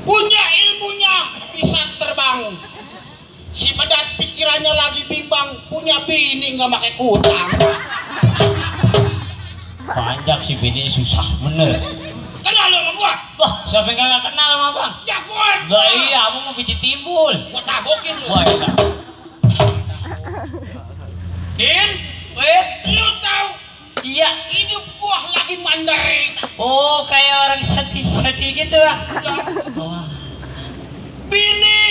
Punya ilmunya bisa terbang. Si Pedat pikirannya lagi bimbang, punya bini nggak pakai kutang. Panjak si bini susah bener. Kenal lo sama gua? Wah, siapa yang gak kenal sama abang? Jagoan. Lah iya, abang mau biji timbul. Gua tabokin lu. Wah, iya. Din, Wait, lu tahu iya. hidup gua lagi menderita. Oh, kayak orang sedih-sedih gitu ya. Oh, Bini,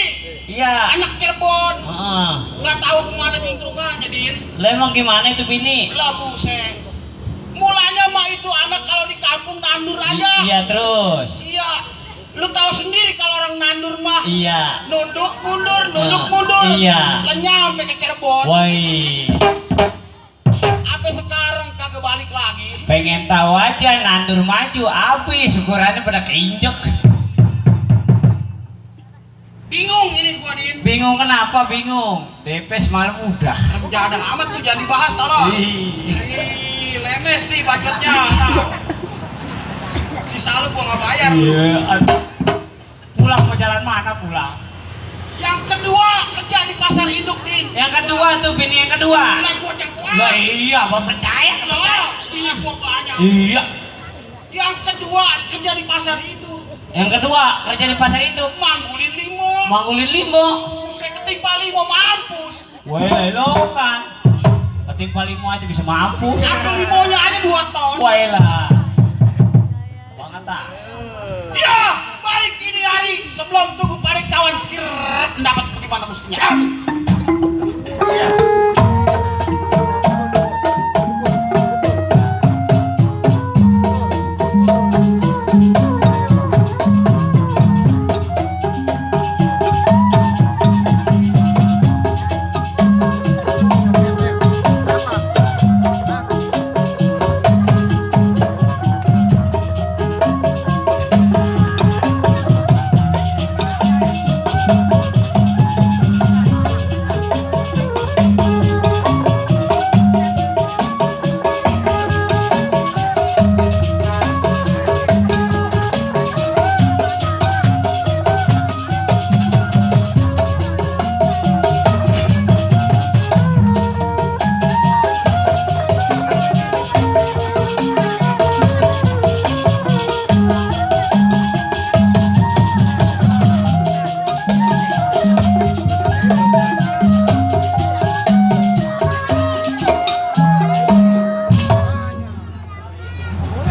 iya. anak Cirebon, Heeh. nggak tahu kemana juntrungannya, Din. Lah emang gimana itu bini? Lah buset. Mulanya mah itu anak kalau di kampung nandur aja. Iya, terus. Iya. Lu tahu sendiri kalau orang nandur mah Iya. nunduk mundur, nunduk Nah, mundur. iya. Lah nyampe ke Cirebon. Woi, Sampai sekarang kagak balik lagi. pengen tahu aja nandur maju habis ukurannya pada keinjek. Bingung ini gua, Din. Bingung kenapa bingung? DP semalam udah. Jangan amat tuh, jangan dibahas tolong. Ih, lemes nih budgetnya. Sisa lu gua nggak bayar. Iya, aduh. Pulang mau jalan mana pulang? Yang kedua kerja di pasar induk, Din. Yang kedua tuh bini yang kedua. Lah gua jagoan. Lah iya, apa percaya? Lah, bini gua banyak. Iya. Yang kedua kerja di pasar induk. Yang kedua kerja di pasar induk. Manggulin limo. Manggulin limbo. Saya ketimpa limo mampus. Wah, lo kan. Ketimpa limo aja bisa mampu. Aku limonya aja 2 ton. Wah, lah. Banget ah. Ya, baik ini hari sebelum tunggu paling kawan kirep pendapat bagaimana mestinya.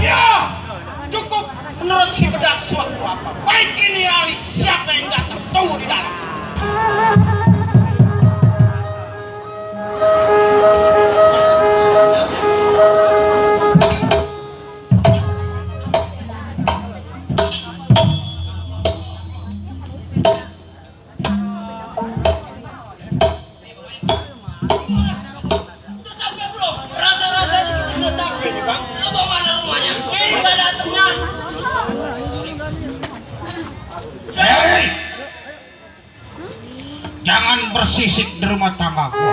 Ya, cukup menurut si Pedat suatu apa. Baik ini hari siapa yang datang tunggu di dalam. Udah sampai belum? Rasa-rasanya kita sudah sampai nih, Bang. Abang mana rumahnya? Nggak datangnya. Hei! Jangan bersisik di rumah tangga gua.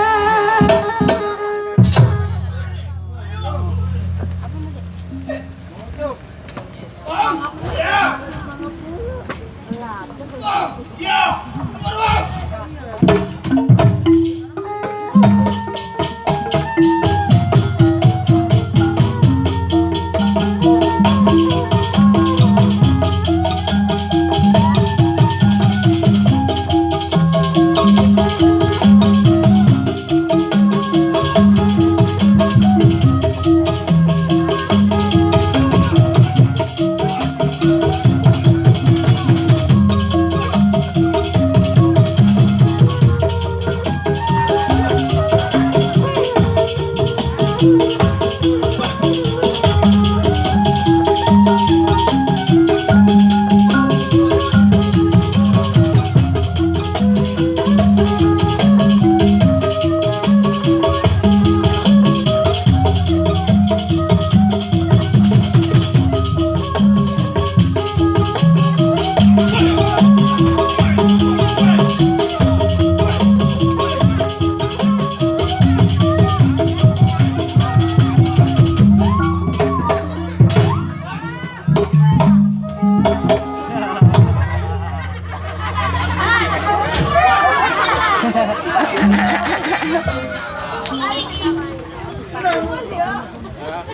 Lu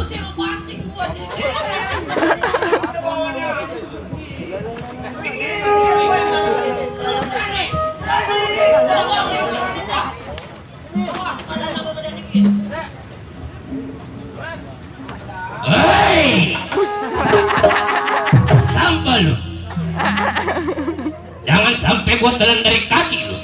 sih mau banting gua di sini. Hei, sampah lu. Jangan sampai gua telan dari kaki lu.